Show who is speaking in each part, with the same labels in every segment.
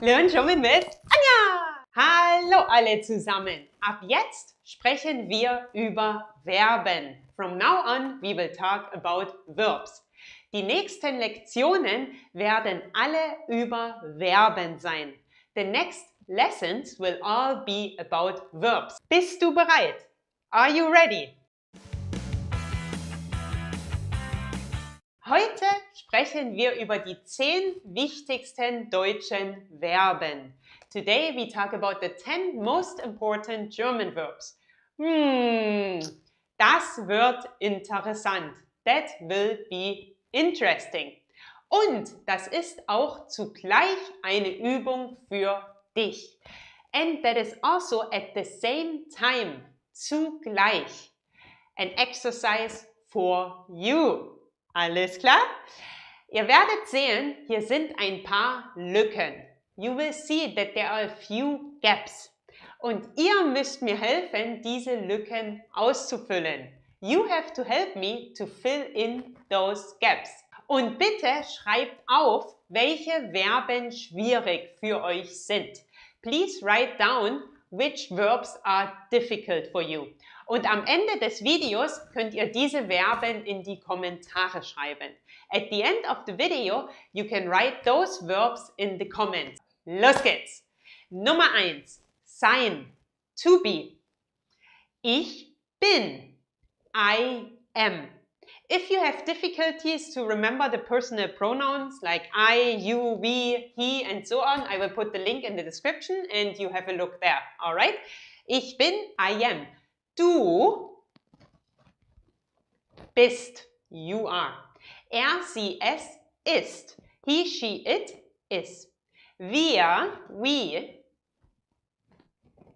Speaker 1: Learn German mit Anja! Hallo alle zusammen! Ab jetzt sprechen wir über Verben. From now on we will talk about verbs. Die nächsten Lektionen werden alle über Verben sein. The next lessons will all be about verbs. Bist du bereit? Are you ready? Heute sprechen wir über die 10 wichtigsten deutschen Verben. Today we talk about the 10 most important German verbs. Das wird interessant. That will be interesting. Und das ist auch zugleich eine Übung für dich. And that is also at the same time, zugleich, an exercise for you. Alles klar? Ihr werdet sehen, hier sind ein paar Lücken. You will see that there are a few gaps. Und ihr müsst mir helfen, diese Lücken auszufüllen. You have to help me to fill in those gaps. Und bitte schreibt auf, welche Verben schwierig für euch sind. Please write down which verbs are difficult for you. Und am Ende des Videos könnt ihr diese Verben in die Kommentare schreiben. At the end of the video, you can write those verbs in the comments. Los geht's! Nummer 1. Sein. To be. Ich bin. I am. If you have difficulties to remember the personal pronouns like I, you, we, he and so on, I will put the link in the description and you have a look there, all right? Ich bin, I am. Du bist, you are. Er, sie, es ist. He, she, it is. Wir, we,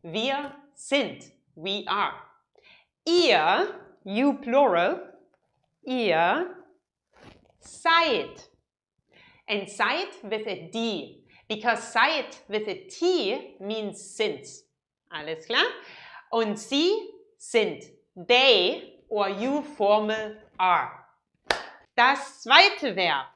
Speaker 1: wir sind, we are. Ihr, you plural, ihr seid. And seid with a D, because seit with a T means since. Alles klar? Und sie sind they or you formal are. Das zweite Verb.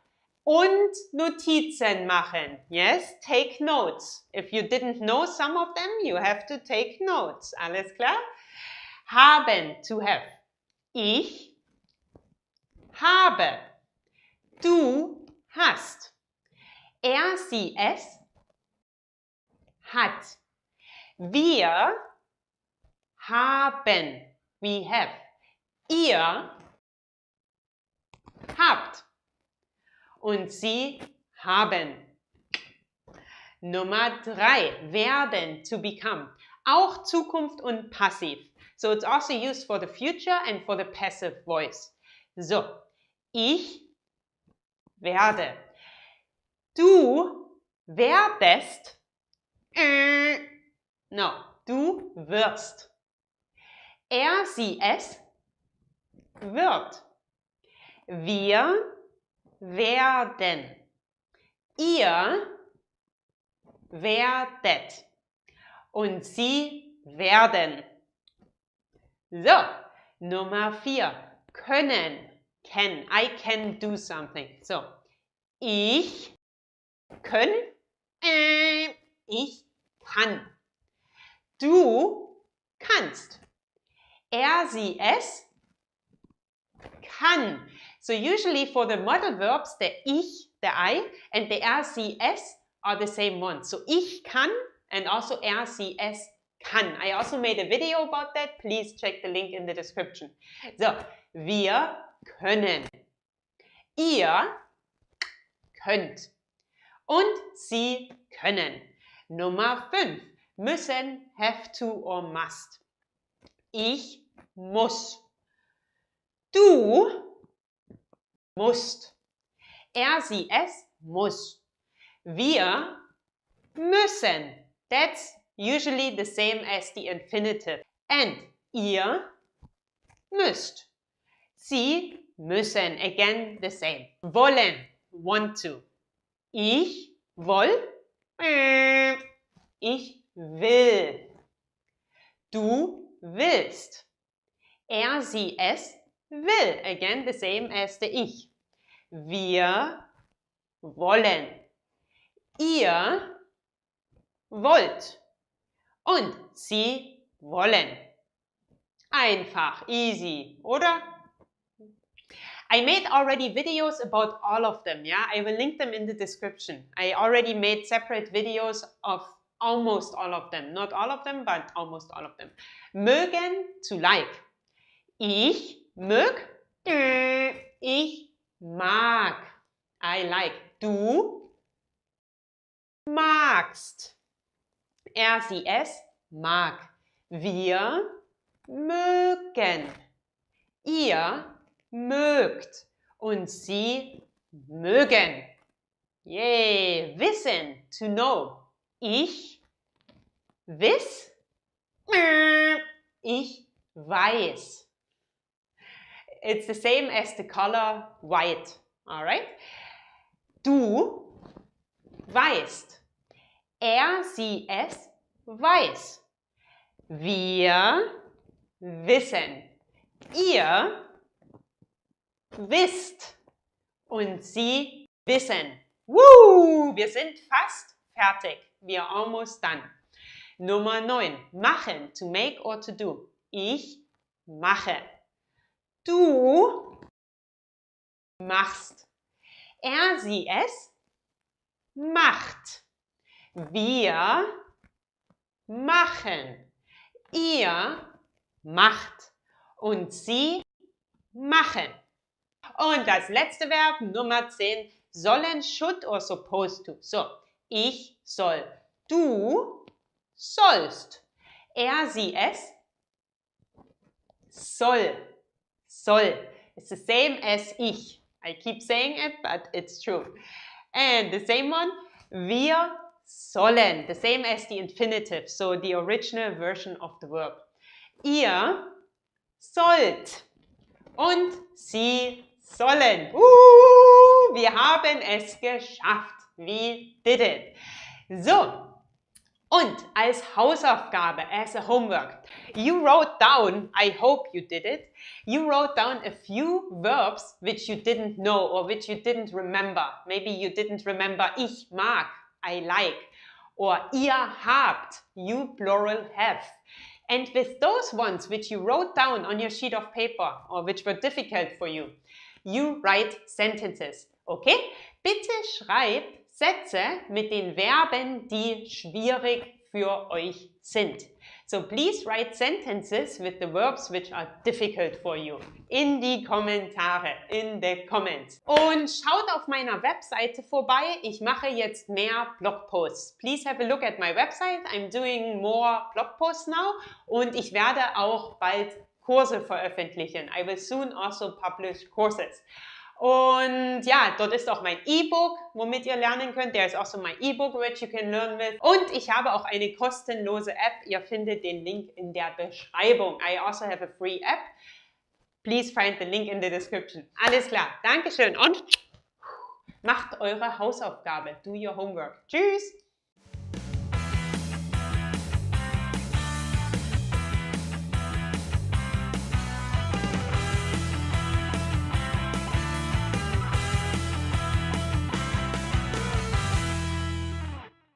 Speaker 1: Und Notizen machen. Yes, take notes. If you didn't know some of them, you have to take notes. Alles klar? Haben, to have. Ich habe. Du hast. Er, sie, es hat. Wir haben. We have. Ihr habt. Und sie haben. Nummer 3. Werden, to become. Auch Zukunft und Passiv. So it's also used for the future and for the passive voice. So, ich werde. Du werdest. No, du wirst. Er, sie, es wird. Wir werden. Ihr werdet. Und sie werden. So, Nummer 4. Können. Can. I can do something. So, ich können. Ich kann. Du kannst. Er, sie, es kann. So usually for the modal verbs, the ich, the I, and the er, sie, es are the same ones. So ich kann and also er, sie, es kann. I also made a video about that. Please check the link in the description. So, wir können. Ihr könnt. Und sie können. Nummer 5. Müssen, have to or must. Ich muss. Du musst. Er, sie, es muss. Wir müssen. That's usually the same as the infinitive. And ihr müsst. Sie müssen. Again, the same. Wollen. Want to. Ich woll. Ich will. Du willst. Er, sie, es will. Again, the same as the ich. Wir wollen. Ihr wollt. Und sie wollen. Einfach, easy, oder? I made already videos about all of them, yeah? I will link them in the description. I already made separate videos of almost all of them. Not all of them, but almost all of them. Mögen, to like. Ich mög, ich mag. I like. Du magst. Er, sie, es mag. Wir mögen. Ihr mögt. Und sie mögen. Yay! Wissen, to know. Ich wiss, ich weiß. It's the same as the color white, alright? Du weißt. Er, sie, es weiß. Wir wissen. Ihr wisst. Und sie wissen. Woo! Wir sind fast fertig. We are almost done. Nummer 9. Machen. To make or to do. Ich mache. Du machst. Er, sie, es macht. Wir machen. Ihr macht. Und sie machen. Und das letzte Verb, Nummer 10, sollen, should or supposed to. So, ich soll. Du sollst. Er, sie, es soll. Soll. It's the same as ich. I keep saying it, but it's true. And the same one, wir sollen. The same as the infinitive, so the original version of the verb. Ihr sollt. Und sie sollen. Wir haben es geschafft. We did it. So, und als Hausaufgabe, as a homework, you wrote down, I hope you did it, you wrote down a few verbs which you didn't know or which you didn't remember. Maybe you didn't remember ich mag, I like, or ihr habt, you plural have. And with those ones which you wrote down on your sheet of paper or which were difficult for you, you write sentences. Okay? Bitte schreibt Sätze mit den Verben, die schwierig für euch sind. So please write sentences with the verbs which are difficult for you. In die Kommentare, in the comments. Und schaut auf meiner Webseite vorbei. Ich mache jetzt mehr Blogposts. Please have a look at my website. I'm doing more blog posts now. Und ich werde auch bald Kurse veröffentlichen. I will soon also publish courses. Und ja, dort ist auch mein E-Book, womit ihr lernen könnt. There is also my E-Book, which you can learn with. Und ich habe auch eine kostenlose App. Ihr findet den Link in der Beschreibung. I also have a free app. Please find the link in the description. Alles klar, Dankeschön und macht eure Hausaufgabe. Do your homework. Tschüss!